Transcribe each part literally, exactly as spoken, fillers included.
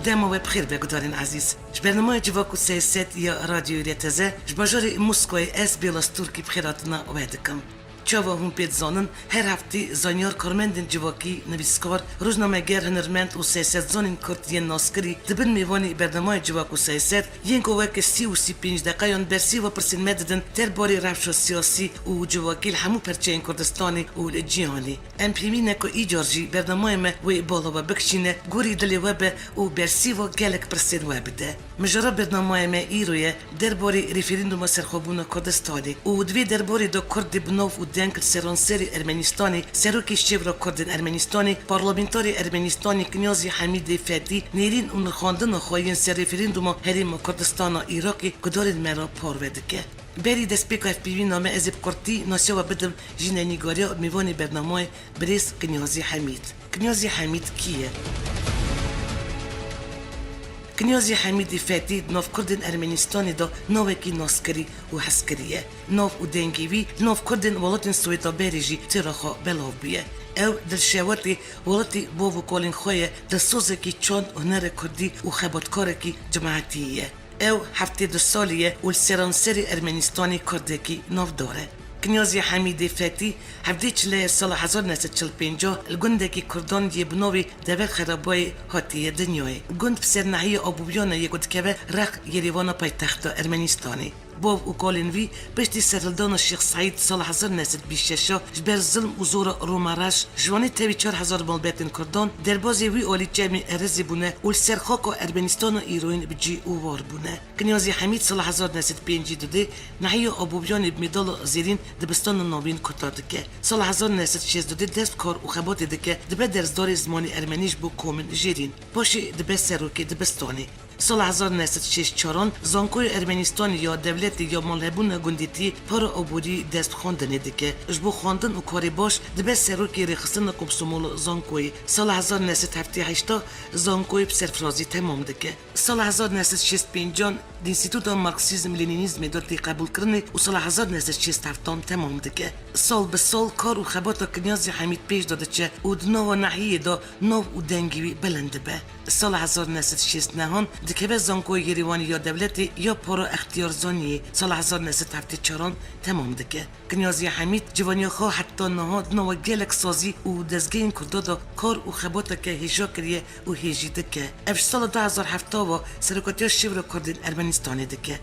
Dema we bi xêr be gudarên ezîz. Ji bernameyê Civak û Siyaset ya Radyoyê Rêteze ji bajarê Moskowayê ez Bêla Stûrkî bi xêrhatina we dikim. Çawa hûn pê dizanin, her heftê zanyar, karmendên civakî, nivîskar, rojnameger, hunermend û siyasetzanên Kurd yên naskirî dibin mêvanî bernameyê Civak û Siyaset, yên ku weke sî û sî pênc deqeyan bersîva pirsên me didin derbarê rewşa siyasî û civakî li hemû perçeyên Kurdistanê û li cîhanê. Em pêwî ne ku îcar jî bernameyê me wê bala we bikişîne, gorî dilê we be û bersîva gelek pirsên we bide. Mijara bernameyê me îro ye derbarê referanduma serxwebûna Kurdistanê û di vê derbarê de Kurdê bi nav û deng li seranserê Ermenistanê, serokê Şevra Kurdên Ermenistanê, parlamenterê Ermenistanê Kinyazî Hemîdê Fetî nêrîn û nirxandina xwe yên ser referanduma Herêma Kurdistana Iraqê gudarên me re parve dike. Berî destpêka hevpeyvîna me ez ê bi kurtî nasiya we bidim jî nîgariya mêvanê bernameyê birêz Kinyazî Hemîd. Kinyazî Hemîd kî ye? Kinyazî Hemîdî Fetî di nav Kurdên Ermenistanê de navekî naskirî û hezkirî ye. Nav û dengê wî di nav Kurdên welatên Sowêta berê jî têra xwe belav bûye. Ew dilşewatê welatê bav û kalên xwe ye, dilsozekî çand û hunerê kurdî û xebatkarekî cemaetî ye. Ew heftê du salî ye û li seranserê Ermenistanê kurdekî navdar e. Kinyazî Hemîdê Fetî hevdê çileyê sala hezar neh sed çil pênc li gundekî kurdan yê bi navê Devel Xerabayê hatiye dinyayê. Gund bi ser nahiyê Abûbiyana ye ku dikeve rex Yerêvana paytexta Ermenistanê. Bav û kalên wî piştî serhildana Şêx Seîd sala hezar neh sed bîst şeş ji ber zilm û zora Roma reş ji wanê tevî çar hezar malbetên kurdan derbazê wî alî çemê Erezê bûne û li ser xaka Ermenistana îroyîn bi cî û war bûne. Kinyazî Hemîd sala hezar neh sed pêncî du dê nahiya Abûbiyanê bi medala zêrîn dibistana navîn kota dike. Sala hezar neh sed şêst du dê dest bi kar û xebatê dike, dibe dersdarê zimanê ermenî ji bo komên jêrîn. Paşê dibe serokê dibistanê. Sala hezar neh sed şêst çaran zankoyê Ermenistanê ya dewletê ya malhebûna gundîtiyê para aborî dest bi xwendinê dike. Ji bo xwendin û karê baş dibe serokê rêxistina komsomola zankoyê. Sala hezar neh sed heftê heşt zankoyê bi serfirazî temam dike. Sala hezar neh sed şêst pêncan di Înstîtuta Marksîzm-Lenînîzmê de tê qebûlkirinê û sala hezar neh sed şêst heftan temam dike. Sal bi sal kar û xebata Kinyazî Hemîd pêş de diçe û di nava nahiyê de nav û dengê wî bilind dibe. Sala hezar neh sed şêst nehan dikeve Zankoya Yerêwanê ya dewletê ya para extiyarzaniyê, sala hezar neh sed heftê çaran temam dike. Kinyazî Hemîd civaniya xwe heta niha di nava gelek sazî û dezgehên Kurda de kar û xebateke hêja kiriye û hê jî dike. Ev ji sala du hezar heft ve serokatiya Şevra Kurdên Ermenistanê dike.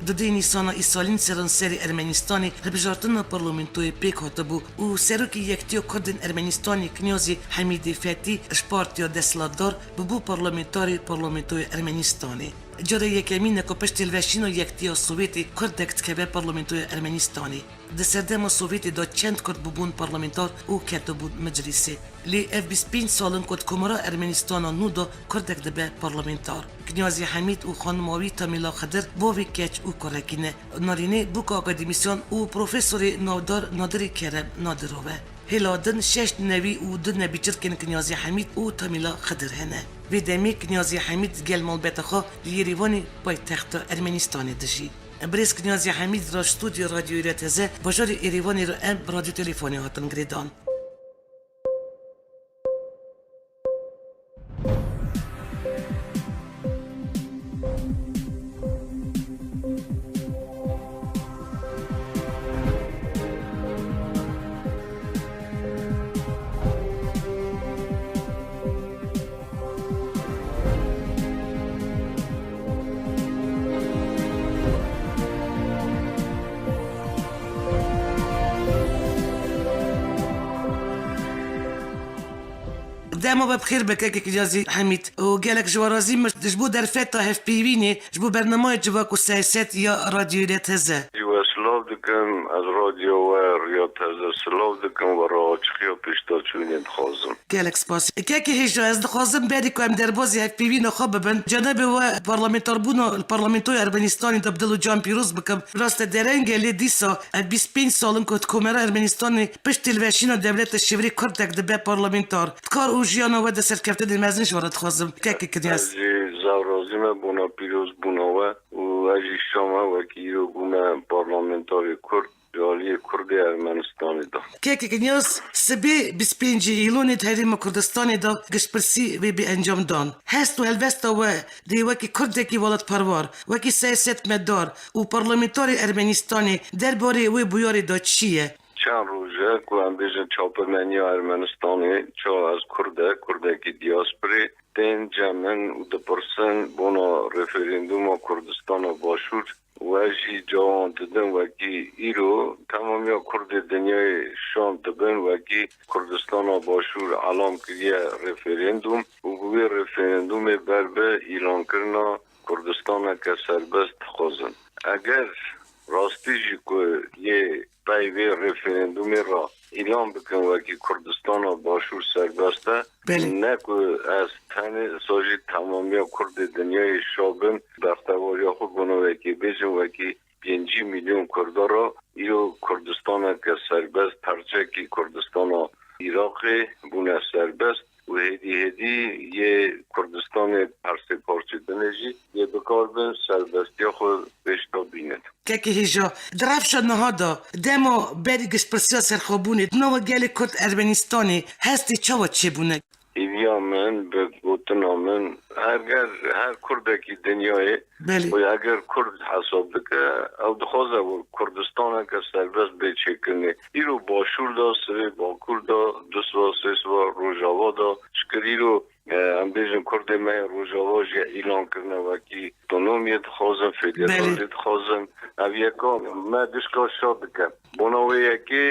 Dudê Nîsana îsalîn seranserê Ermenistanê hilbijartina parlamentoyê pêk hatibû û serokê Yektiya Kurdên Ermenistanê Kinyazî Hemîdê Fetî ji partiya desthilatdar bûbû parlamenterê parlamentoya Ermenistanê. Cara yekemîn e ku piştî hilweşîna Yektiya Sowêtê Kurdek dikeve parlamentoya Ermenistanê. Di serdema Sowêtê de çend Kurd bûbûn parlamentar û ketibûn meclîsê. Lê ev bîst pênc sal in ku di Komara Ermenistana nû de Kurdek dibe parlamentar. Kinyazî Hemîd û xanima wî Tamîla Xidir bavê keç û kurekî ne. Narînê bûka akademîsyan û profesorê navdar Nadirê Kerem Nadirov e. Hêla din şeş nevî û du nebîçirkên Kinyazî Hemîd û Tamîla Xidir hene. Vê demê Kinyazî Hemîd gel malbeta xwe li Yerêvanê paytexta Ermenistanê dijî. Birêz Kinyazî Hemîd re ji stûdyoya Radyoyê Rêteze bajarê Êrêvanê re em bi radyo telefonê hatin girêdan. Dema we bi xêr be kekê Kinyazî Hemîd û gelek ji we razî me ji bo derfeta hevpeyvînê ji bo bernameyê Civak û Siyaset ya Radyoyê Rêteze. Ji we silav dikim, ez radyo we Riya Teze silav dikim, we re açiqiya pêşdaçûnê dixwazim. Gelek spas. Kekê hêja, ez dixwazim berî ku em derbazî hevpeyvîna xwe bibin, cenabê we parlamentarbûna li Parlamentoya Ermenistanê de bi dil û can pîroz bikim. Rast e dereng e, lê dîsa ev bîst pênc sal in ku di Komara Ermenistanê piştî hilweşîna dewleta şêvrê Kurdek dibe parlamentar. Di kar û jiyana we de serkeftinên mezin ji we re dixwazim. Kekê Kinyaz. Ez jî zaf razî me bona pîrozbûna we û ez jî şa me wekî îro bûme parlamentarê Kurd. Ji alî Kurdê Ermenistanê de. Kek Kinyas, sibê bîst pêncî Îlonê di Herêma Kurdistanê de giştpirsî wê bê encam dan. Hest û helwesta we dê wekî Kurdekî welatperwer, wekî siyasetmedar û parlamenterê Ermenistanê derbarê wê bûyerê de çi ye? Çend roj e ku em bêjin çapermeniya Ermenistanê, ça ez Kurd e, Kurdekî diyasporê, tên cem min û dipirsin bona referanduma Kurdistana Başûr. We jî cawan didin wekî îro temamiya Kurdê dinyayê şand dibin wekî Kurdistana Başûr elam kiriye referandum û bi wê referandumê ber bi îlankirina Kurdistaneke serbest dixwazin. Eger rastî jî ku yê pey vê referandumê re îlan bikin wekî Kurdistana Başûr serbest e, Belê. Ne ku ez tenê, sa jî temamiya Kurdê dinyayê şa bin, bextewariya xwe bona wekî bêjin, wekî pêncî milyon Kurda re îro Kurdistaneke serbest, perçekî Kurdistana Iraqê bûne serbest û hêdî hêdî yê Kurdistanê her sê parçe dinê jî yê bikarbin serbestiya xwe pêş de bînin. Kekê Hêja, di rewşa niha de, dema berî giştpirsiya serxwebûnê di nava gelê Kurd Ermenistanê hestê çawa çêbûne? Hêviya min, bi gotina min, eger her Kurdekî dinyayê Belê. Xwe eger Kurd hesab dike, ew dixwaze ku Kurdistaneke serbest bê çêkirinê. Îro Başûr de, sivê Bakur de, du siva, sê siva Rojava de, ji kir îro, e, em bêjin Kurdê me yê Rojava jî îlan kirine wekî otonomiyê dixwazin, federalê Belê. Dixwazin. Ev yeka me gişka şa dike. Bona wê yekê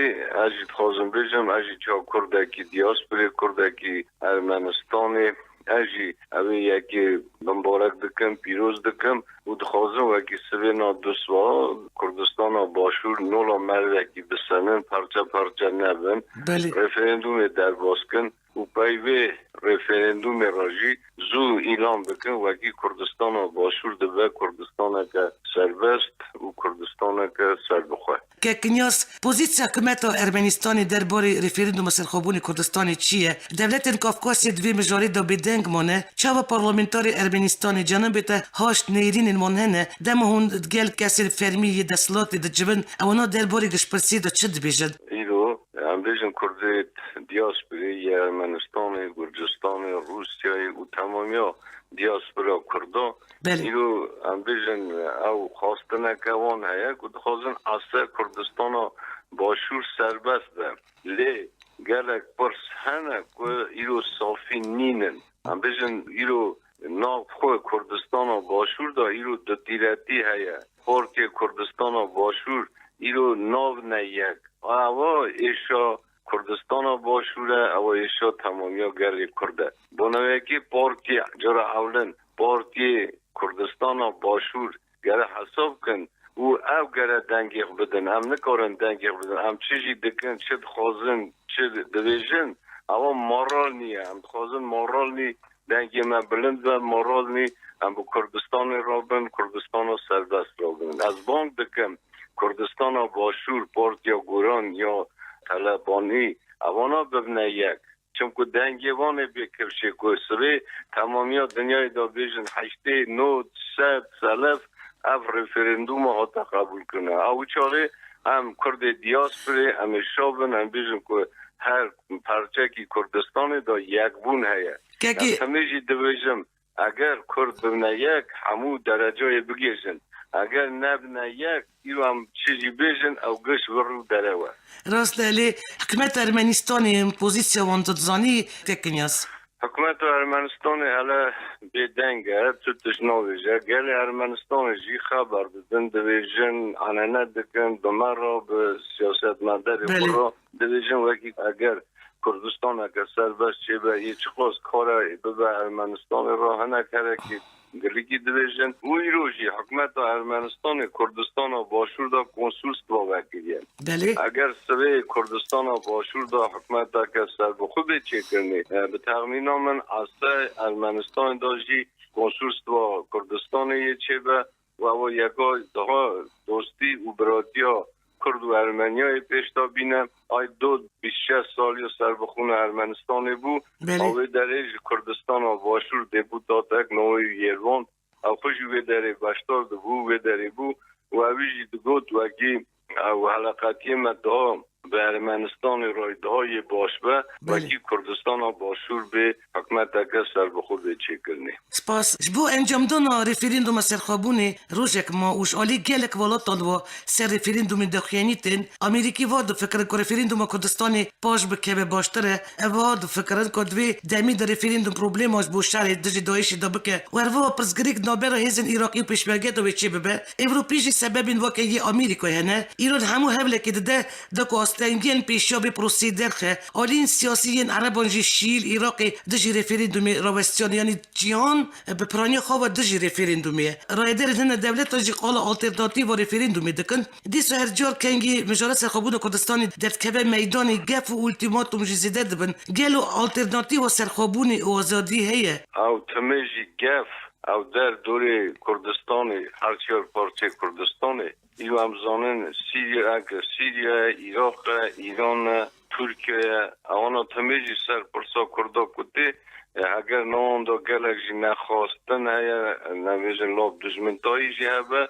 ez jî dixwazim bêjim, ez jî ça Kurdekî diyasporê, Kurdekî Ermenistanê, ez jî ev ê yekê bimbarek dikim, pîroz dikim û dixwazim wekî sivê na du siva Kurdistana Başûr nola merivekî bisenin, parçe parçe nebin, Belê. Referandumê derbas kin û pey vê referandumê re jî zû îlan bikin wekî Kurdistana Başûr dibe Kurdistaneke serbest û Kurdistaneke serbixwe. Kek Kinyas, pozîsiya hikûmeta Ermenistanê derbarê referanduma serxwebûnê Kurdistanê çi ye? Dewletên Kafkasê di vê mijarê de bêdeng mane. Çawa parlamenterê Ermenistanê, cenabê te haşt nêrînên wan hene, dema hûn gel kesên fermî yê desthilatê dicivin, ewana derbarê giştpirsiyê de çi dibêjin? Îro em bêjin Kurdê diyasporê yê Ermenistanê, Gurcistanê, Rûsyayê û temamiya diyaspora Kurda. Belê. Îro em bêjin ew xwastineke wan heye ku dixwazin ase Kurdistana Başûr serbest be. Lê gelek pirs hene ku îro safî nînin. Em bêjin îro nav xwe Kurdistana Başûr de îro dutîretî heye. Partiya Kurdistana Başûr îro nav ne yek. Ewa êşa Kurdistana Başûr e, ewa êşa temamiya gelê Kurd e. Bona wekî partiyê cara ewlin, Partiyê Kurdistana Başûr gere hesab kin û ew gere dengê xwe bidin. Em nikarin dengê xwe bidin. Em çi jî dikin, çi dixwazin, çi dibêjin, ewa moral nîye. Em dixwazin moral nî, dengê me bilind be, moral nî, em bi Kurdistanê rabin, Kurdistana serbest rabin. Ez bang dikim, Kurdistana Başûr, Partiya Goran ya Telebanî, evana bibine yek. Çimku dengê wan ê bê kifşê ku sibê temamiya dinyayê de bêjin heştê, nod, sed, selef ev referanduma hate qebûlkirine. Ew çarê em Kurdê diyasporê em ê şa bin, em bêjin ku her parçekî Kurdistanê de yekbûn heye. Kekî Ez hemê jî dibêjim, eger Kurd bibine yek, hemû derecayê bigihêjin. Eger nebine yek, îro em çi jî bêjin, ew giş vir û derew e. Rast e, lê hikûmeta Ermenistanê pozîsiya wan tu dizanî, Kek Kinyas? Hikûmeta Ermenistanê hele bêdeng e, tu tişt nabêje. Gelê Ermenistanê jî xeber didin, dibêjin, anene dikin, bi me re, bi siyasetmedarê Belê. Xwe re dibêjin, wekî eger Kurdistaneke serbest çêbe, yê çiqas kare bibe Ermenistanê re, hinek herekî girikî dibêjin. Û îro jî hikûmeta Ermenistanê Kurdistana Başûr de konsulstwa vekiriye. Belê. Eger sibê Kurdistana Başûr de hikûmeteke serbixwe bê çêkirinê, e, bi texmîna min ase Ermenistanê de jî konsulstwa Kurdistanê yê çêbe. Û ew yeka daha dostî û biratiya Kurd û Ermeniyayê pêş de bîne. Ay do bîst şeş saliya serbixwina Ermenistanê bû. Belê. A wê derê ji Kurdistana Başûr deputatek navê Yêrvan, ew xwe jî wê derê beşdar dibû, wê derê bû û ewî jî digot wekî Ew heleqetiyê me daha bi Ermenistanê re daha yê baş be, Belê. wekî Kurdistana Başûr bê hikûmeteke serbixwe bê çêkirinê. Spas. Ji bo encamdana referanduma serxwebûnê rojek ma û ji alî gelek welatan wa ser referandumê dixuyanîtin, Amerîkî wa difikirin ku referanduma Kurdistanê paş bikeve baştir e. Ev wa difikirin ku di vê demê de referandum problema ji bo şerê dijî DAIŞê de bike. Werva pirsgirêk navbera hêzên Iraqî û pêşmerge de wê çê bibe. Ewropî jî sebebên weke yê Amerîkayê hene. Îro di hemû hewlekê dide da ku astengiyên pêşiya vê proseyê derxe. Aliyên siyasî yên Ereban jî Şîî li Iraqê dijî referandumê rawestiyan, yanî cîhan bi piraniya xwe ve dijî referandumê ye. Rayedarên hine dewletan jî qala alternatîfa referandumê dikin. Dîsa her car kengî mijara serxwebûna Kurdistanê derdikeve meydanê, gef û ultîmatum jî zêde dibin. Gelo alternatîfa serxwebûnê û azadî heye? Ew timê jî gef, ew der dorê Kurdistanê, her çar parçeyê Kurdistanê. Îro em zanin Sîrya, eke Sîrya ye, Iraq e, Îran e, Tirkiye ye. Ewana timê jî ser pirsa Kurda ku tê, e, heger newan de gelek jî nexwastin heye, nebêjin lav dijmintayî jî hebe,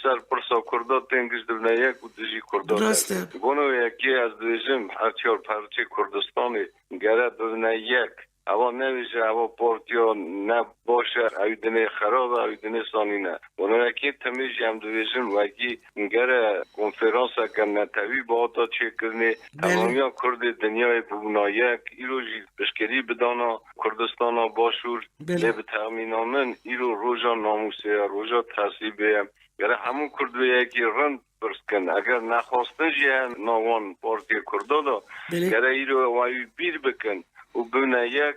ser pirsa Kurda tên giş dibine yek û dijî Kurda Rast e. derkevin. Bona wê yekê ez dibêjim, her çar parçeyê Kurdistanê gere bibine yek. Ewa nebêje, ewa partiya ne baş e, ew dinê xerab e, ew dinê sanî ne. Bona yekê timê jî em dibêjin, wekî gere konferanseke netewî bihata çêkirinê, Belê. hemamiya Kurdê dinyayê bibûna yek, îro jî piştgirî bidana Kurdistana Başûr, Belê. lê bi texmîna min îro roja namûsê ye, roja tesîbê ye. Gere hemû Kurd vê yekê rind pirs kin. Eger nexwastin jî hene nav wan partiyê Kurda de, Belê. gere îro ew wî bîr bikin û bibine yek,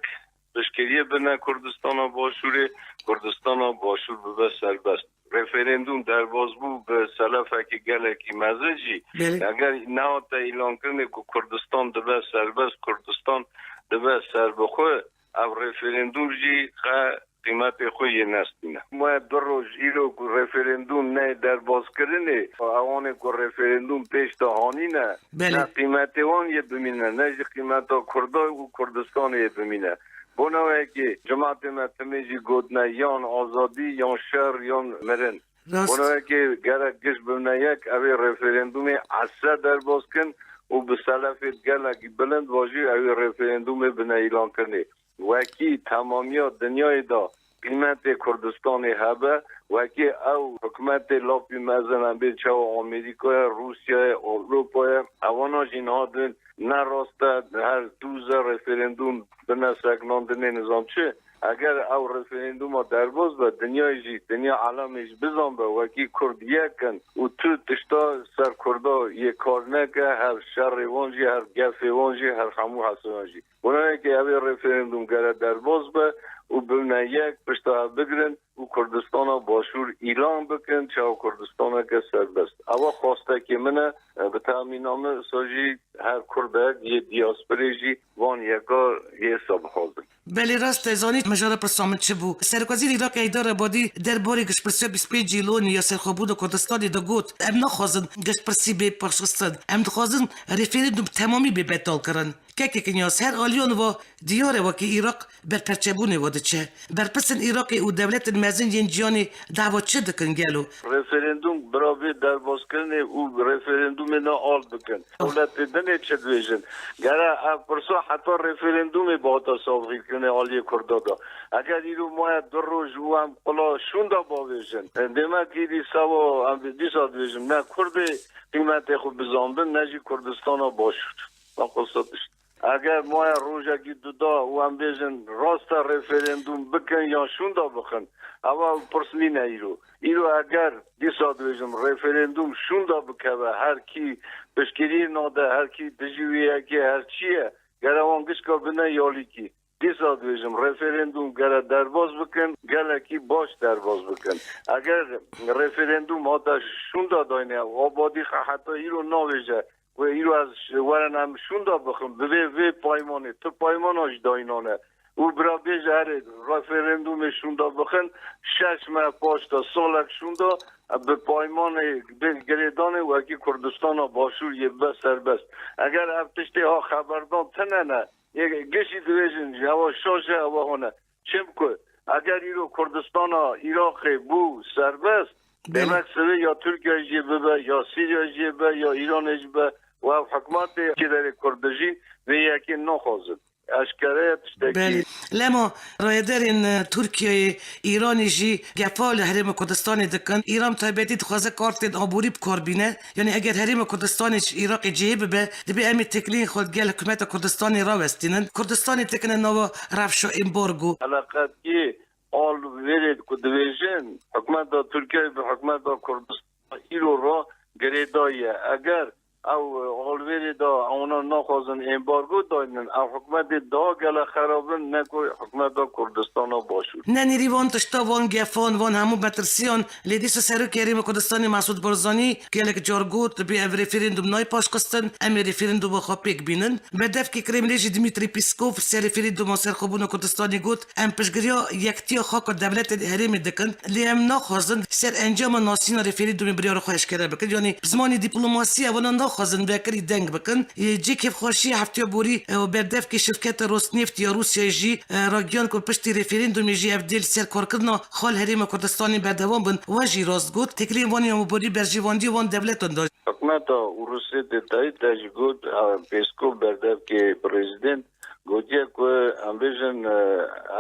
piştgiriyê bine Kurdistana Başûrê, Kurdistana Başûr bibe serbest. Referandum derbas bû bi selefekî gelekî mezin jî. Belê. Eger nehate îlankirinê ku Kurdistan dibe serbest, Kurdistan dibe serbixwe, ev referandum jî qe qîmetê xwe yê nestîne. Moya du roj îro ku referandum neyê derbaskirinê, ewanê ku referandum pêş de hanîne, Belê. ne qîmetê wan yê bimîne, ne jî qîmeta Kurda û Kurdistanê yê bimîne. Bona wekê cimatê me timê jî gotine yan azadî, yan şer, yan mirin. Rast. Bona wekê gerek giş bimine yek, ev ê referandumê ese derbas kin û bi selefê gelekî bilind vajî ew ê referandumê bine îlankirinê. Wekî temamiya dinyayê de qîmetê Kurdistanê hebe, wekî ew hikûmetê lapî mezin em bê çawa Amerîka ye, Rûsya ye, Ewropa ye, ewana jî niha din ne rast e, her dûz e referandum bine sekinandinê nizam çi. Eger ew referanduma derbas be, dinyayê jî, dinya alemê jî bizan be, wekî Kurd yek in û tu tişta ser Kurda yê kar neke, her şerê wan jî, her gefê wan jî, her hemû hesê wan jî. Bona yekê ev ê referandum gere derbas be û bibine yek, pişta hev bigrin û Kurdistana Başûr îlan bikin, çawa Kurdistaneke serbest. Ewa xwestekê min e, e, bi temîna min, wisa jî her Kurdek yê diyasporê jî van yeka yê wisa bixwazin. Belê rast e, zanî mijara pirsa min çi bû. Serokwezîrê Iraqê Heydar Ebadî derbarê giştpirsiya bîst pêncî Îlonê ya serxwebûna Kurdistanê de got, em naxwazin giştpirsî bê pêşxistin. Em dixwazin referandum temamî bê betalkirin. Kekê Kinyas, her aliyan va diyar e wekî Iraq berperçebûnê va diçe. Berpirsên Iraqê û dewletên mezin yên cîhanê dawa çi dikin gelo? Referandum bira vê derbaskirinê û referandumê ne ard bikin. Dewletê dinê çi dibêjin? Gere ev pirsa heta referandumê bihata savîkirinê aliyê Kurda de. Eger îro maya du roj û em qula şûnda bavêjin, demek êdî seba em dîsa dibêjin, ne Kurdê qîmetê xwe bizanbin, ne jî Kurdistana Başûr. Baqil se tişt. Eger maya rojekî duda û em bêjin, rast e, referandum bikin yan şûnda bixin, ew, ew pirs nîne îro. Îro eger dîsa dibêjim, referandum şûnda bikeve, her kî piştgiriyê nade, her kî dijî wê yekê, her çi ye, gere wan gişka bine yalîkî. Dîsa dibêjim, referandum gere derbas bikin, gelekî baş derbas bikin. Eger referandum hate şûnda dayne, abadî xe heta îro navêje, ku îro ez ş-, werin em şûnda bixin, bi vê, vê paymanê, tu paymana jî dayînane. Û bira bêje, erê, referandumê şûnda bixin, şeş meh paş de, salek şûnda, bi paymanê, bi girêdanê wekî Kurdistana Başûr yê bibe serbest. Eger ev tiştê ha xeberdan tine ne, yê gişî dibêjin, ewa şaş e, ewa hone. Çimku eger îro Kurdistana Iraqê bû serbest, Belê. Demek sivê ya Tirkiye jî bibe, ya Sîriye jî be, ya Îranê jî be, û ev hikûmetê kêderê Kurd dijîn vê yekê naxwazin. Eşkere ye tiştekî. Belê. Lema rayedarên, e, Tirkiyeyê, Îranê jî gefa li Herêma Kurdistanê dikin. Îran taybetî dixwaze kartên aborî bi kar bîne. Yanî eger Herêma Kurdistanê ji Iraqê cihê bibe, dibê em ê têkiliyên xwe gel hikûmeta Kurdistanê rawestînin. Kurdistanê dikine nava rewşa embargo. Eleqetkî alvêrê ku dibêjin, hikûmeta Tirkiyeyê bi hikûmeta Kurdistan îro re girêdayî ye. Eger ew alvêrê de ewna naxwazin embargo daynin, ew hikûmetê daha gele xerab in, ne ku hikûmeta Kurdistana Başûr. Ne nêrî van tişta, van gefan, van hemû metirsiyan, lê dîsa Serokê Herêma Kurdistanê Mesûd Barzanî gelek car got, dibê ev referandum nayê paşxistin, em ê referanduma xwe pêk bînin. Berdevkê Kremlê jî Dmitry Peskov ser referanduma serxwebûna Kurdistanê got, em piştgiriya yektiya xaka dewletên herêmê dikin, lê em naxwazin ser encama nasîna referandumê biryara xwe eşkere bikin. Yanî bi zimanê dîplomasî ewana naxwazin vekirî deng bikin. Ê, cê kêfxweşiyê heftiya borî, e, berdevkê şirketa Rosneft ya Rûsyayê jî, e, ragihan ku piştî referandumê jî ev dê li ser karkirina xwe li Herêma Kurdistanê berdewam bin. We jî rast got, têkiliyên van ya borî berjêvandiya van dewletan da. Hikûmeta Ûrûsê de tayî te jî got, e, Peskov berdevkê prezîdent gotiye ku em bêjin, e,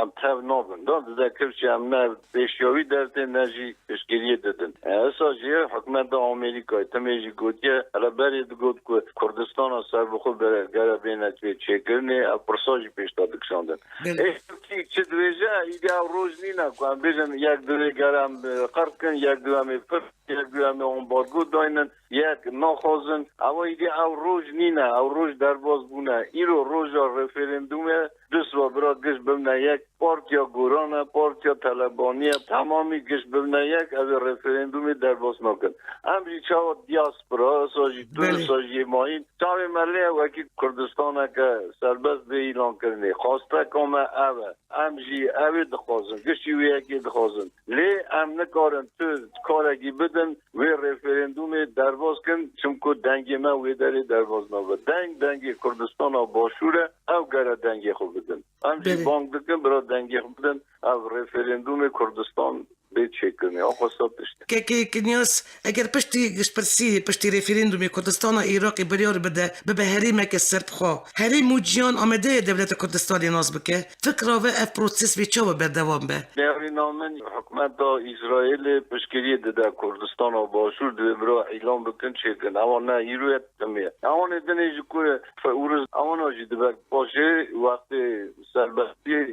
em tev nabin. Da dide kifşê em ne pêşiya wî dertê ne jî piştgiriyê didin. E, esa jî hikûmeta Amerîkayê timê jî gotiye, hele berê digot ku Kurdistana serbixwe be-, gere bêne çê-, çêkirinê, ev pirsa jî pêş de dikişandin. Belê. Ê, Tirkî çi dibêje, îdî ew roj nîne ku em bêjin yek divê gere em, e, qert kin, yek divê em ê pir yek divê em ê ambargo daynin, yek naxwazin. Ewa îdî ew roj nîne, ew roj derbas bûne. Îro roja referendumê, du siba bira giş bibine yek. Partiya Goran e, Partiya Telebanî ye, temamî giş bibine yek, ev ê referendumê derbas nakin. Em jî çawa diaspora, sa jî tu, Belê. sa jî mayîn, çavê me lê ye wekî Kurdistaneke serbest bê îlankirinê. Xwasteka me ev e. Em jî ew ê dixwazin, giştî wê yekê dixwazin. Lê em nikarin tu karekî bidin, wê referendumê derbas kin, çimku dengê me wê derê derbas nabe. Deng, dengê Kurdistana Başûr e, ew gere dengê xwe bidin. Em jî Belê. bang dikin, bira dengê xwe bidin, ev referendumê Kurdistan bê çêkirinê. Axa sed tişt. Kekê Kinyas, eger piştî giştpirsî, piştî referendumê Kurdistana Iraqê biryar bide, bibe herêmeke serbixwe, herêm û ciyan amade ye dewleta Kurdistanê nas bike? Fikra we ev proses vê çawa berdewam be? Nêrîna min, hikûmeta Îsraîlê piştgiriyê dide Kurdistana Başûr, divê bira îlan bikin, çêkin. Ewa ne îro ye, timê ye. Ewanê dinê ji ku fe-, ûriz, ewana jî dibe paşê wextê serbestiyê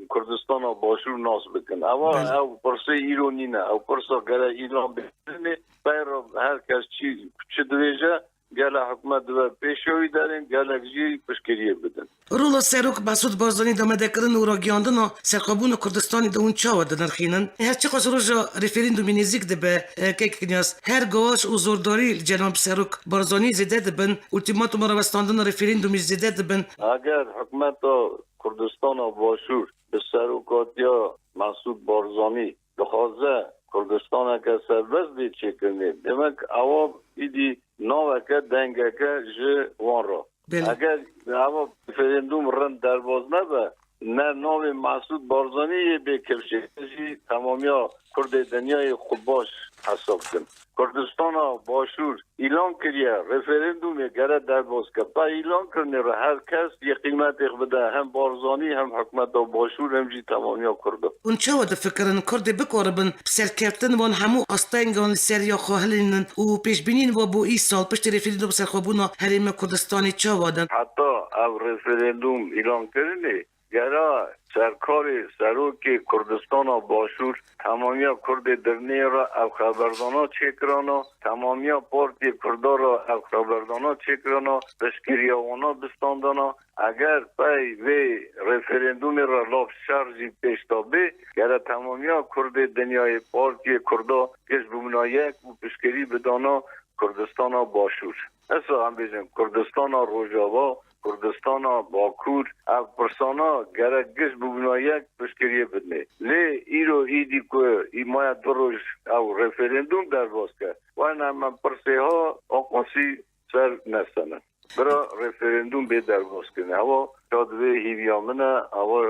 Kurdistana Başûr nas bikin. Ewa Belê. ew pirsê îro nîne. Ew pirsa gere îlan bikirinê. Peyra her kes çi, çi dibêje, gele hikûmet dibe pêşiya wî derên, gelek jî piştgiriyê bidin. Rola Serok Mesûd Barzanî di amadekirin û ragihandina serxwebûna Kurdistanê de hûn çawa dinirxînin? Her çiqas roja referendumê nêzîk dibe, e, kek Kinyas, her gaş û zordarî li cenab Serok Barzanî zêde dibin, ultîmatuma rawestandina referendumê zêde dibin. Eger hikûmeta Kurdistana Başûr bi serokatiya Mesûd Barzanî dixwaze Kurdistaneke serbest bê çêkirinê, demek ewa îdî naveke, dengeke ji wan re. Belê. Eger ewa referendum rind derbas nebe, ne navê Mesûd Barzanî yê bê kifşê, ne jî temamiya Kurdê dinyayê xwe baş hesab kin. Kurdistana Başûr îlan kiriye, referendumê gere derbas ke. Pey îlan kirinê re her kes yê qîmetê xwe bide, hem Barzanî, hem hikûmeta Başûr, hem jî temamiya Kurda. Hûn çawa difikirin Kurdê bikaribin bi serkeftin van hemû astengan li ser ya xwe hilînin û pêşbîniyên we bo îsal piştî referendum serxwebûna Herêma Kurdistanê çawa din? Heta ev referendum îlan kirinê, gera serkarê serokê Kurdistana Başûr temamiya Kurdê dirnê re ev xeberdana çêkirana, temamiya partiyê Kurda re ev xeberdana çêkirana, piştgiriya wana bistandana. Eger pey vê referendumê re lav şer jî pêş de bê, gere temamiya Kurdê dinyayê partiyê Kurda giş bibûna yek û piştgirî bidana Kurdistana Başûr. Esa em bêjin Kurdistana Rojava, Kurdistana Bakur, ev pirsana gerek giş bibûna yek piştgiriyê bidinê. Lê îro îdî ku îmaya du roj ew referendum derbas ke, wene me pirsê ha aqasî ser nesene. Bira referendum bê derbas kirin. Ewa ya divê hîviya min e, ewa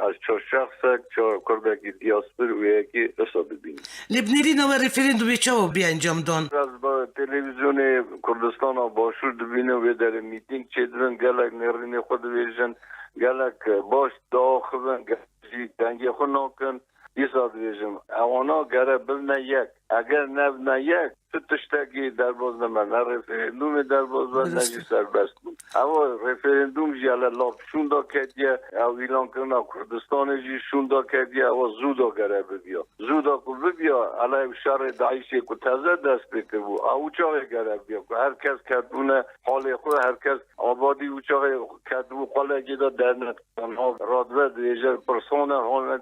Ez çar şexsek, çar kurdekî diaspor û yekî isa dibînim. Lê bi nêrîna we referandumê çawa bê encamdan? Ez bi televîzyonê Kurdistana Başûr dibînim, wê derê mîtîng çêdibin, gelek nêrînê xwe dibêjin, gelek baş diaxivin, gelek jî dengê xwe nakin. Dîsa dibêjim, ewana gere bibine yek. Eger nebine yek, tu tiştekî derbaz nebe, ne referandumê derbaz be, ne jî serbest bû. Ewa referandum jî hele lav şûnda ketiye, ew îlankirina Kurdistanê jî şûnda ketiye, ewa zû da gere bibiya. Zû da ku bibiya, hele ew şerê DAIŞê ku teze dest pê kiribû, ew çaxê gere bibiya, ku her kes ketbûne halê xwe, her kes abadî û çaxê ketbû qulekê de derneketiye. Nav radve dibêje, pirsane hane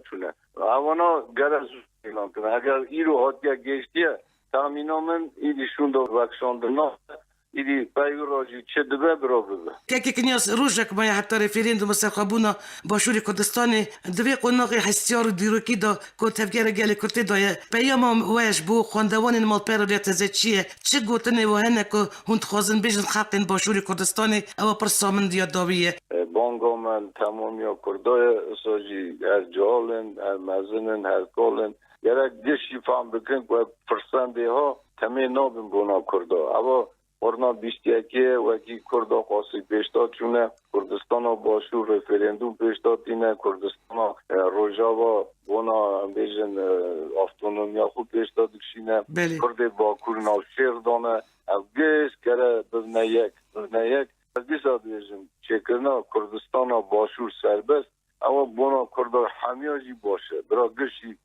çûne. Ewana gere zû îlan kirin. Eger îro hatiye gêştiye, texmîna min îdî şûnda vekişandin nabe, îdî pey wî re jî çi dibe, bira bibe. Kekê Kinyas, rojek maye heta referanduma serxwebûna Başûrê Kurdistanê, di vê qonaxê hestiyar û dîrokî de ku tevgera gelê Kurd tê de ye, peyama we ji bo xwendevanên malpera Rêya Teze çi ye? Çi gotinê we hene ku hûn dixwazin bêjin xelkên Başûrê Kurdistanê? Ewa pirsa min diya dawî ye. E, banga me li temamiya Kurda ye, isa jî her cihal in, her mezin in, her kal in. Gerek giş jî fehm bikin ku ev firsendê ha temê nabin bona Kurda. Ewa xurna bîst yekê ye, wekî Kurda qasî pêşda çûne, Kurdistana Başûr referandum pêşda tîne, Kurdistana, e, Rojava bona, em bêjin, e, avtonomiya xwe pêşda dikişîne, Belê. Kurdê Bakur navşêr dane. Ev giş gere bibine yek, bibine yek. Ez dîsa dibêjim, çêkirina Kurdistana Başûr serbest, ewa bona Kurda hemiya jî baş e. Bira giş jî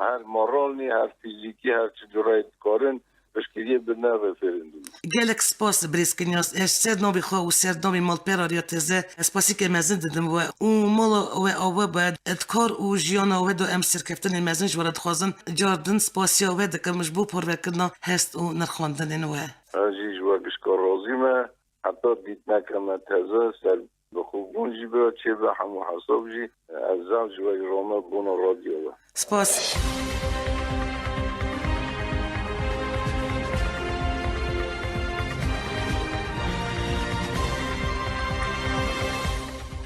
her moral nî, her fîzîkî, her çi cureyê dikarin piştgiriyê bidine referandumê. Gelek spas birêz Kinyas. Ez ser navê xwe û ser navê malpera Rêya Teze spasîke mezin didim we û mala we ava be. Di kar û jiyana we de em serkeftinê mezin ji we re dixwazin. Car din spasiya we dikim ji bo parvekirina hest û nirxandinên we. Ez jî ji we gişka razî me. Heta dîtineke me teze ser bixwebûn jî bira çêbe, hemû hesab jî ez zehf ji we re me bona radyoya we. Spas.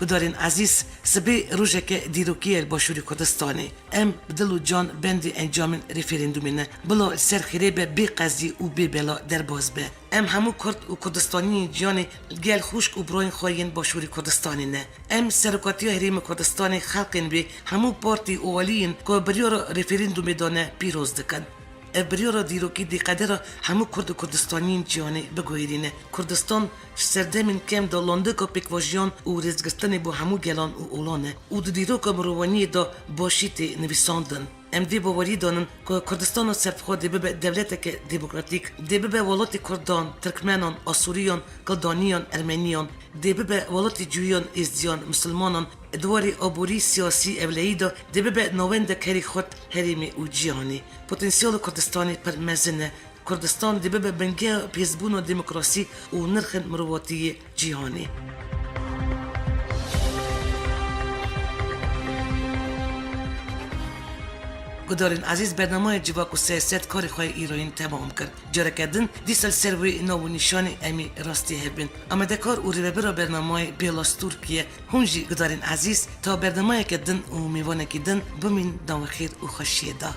Gudarên ezîz, sibê rojeke dîrokî ye li Başûrê Kurdistanê. Em bi dil û can bendê encamên referandumê ne. Bila li ser xêrê be, bê qezî û bê bela derbas be. Em hemû Kurd û Kurdistaniyên cîhanê li gel xwişk û birayên xwe yên Başûrê Kurdistanê ne. Em Serokatiya Herêma Kurdistanê, xelkên wê, hemû partî û aliyên ku biryara referandumê dane pîroz dikin. Ev biryara dîrokî dê qedera hemû Kurd û Kurdistaniyên cîhanê biguherîne. Kurdistan ji serdemên kem de landika pêkvajiyan û rêzgirtinê bo hemû gelan û olan e û di dîroka mirovaniyê de başî tê nivîsandin. Em vê bawerî danin ku Kurdistana serbixwe dê bibe dewleteke demokratîk, dê bibe welatê Kurdan, Tirkmenan, Asûriyan, Kildaniyan, Ermeniyan, dê bibe welatê Cûyan, Êzidiyan, Misilmanan, di warê aborî, siyasî, ewlehî de dê bibe navendek herî xurt herêmê û cîhanê. Potansiyela Kurdistanê pir mezin e. Kurdistan dê bibe bingeha pêzbûna demokrasî û nirxên mirovatî yê cîhanê. Gudarên ezîz, bernameyê Civak û Siyaset karê xwe yê îroyîn temam kir. Careke din dîsa li ser wê nav û nîşanê em ê rastî hev bin. Amadekar û rêvebira bernameyê Bêla Stûrkî ye. Hûn jî, gudarên ezîz, ta bernameyeke din û mêvanekî din bimîn, dawê xêr û xweşiyê de.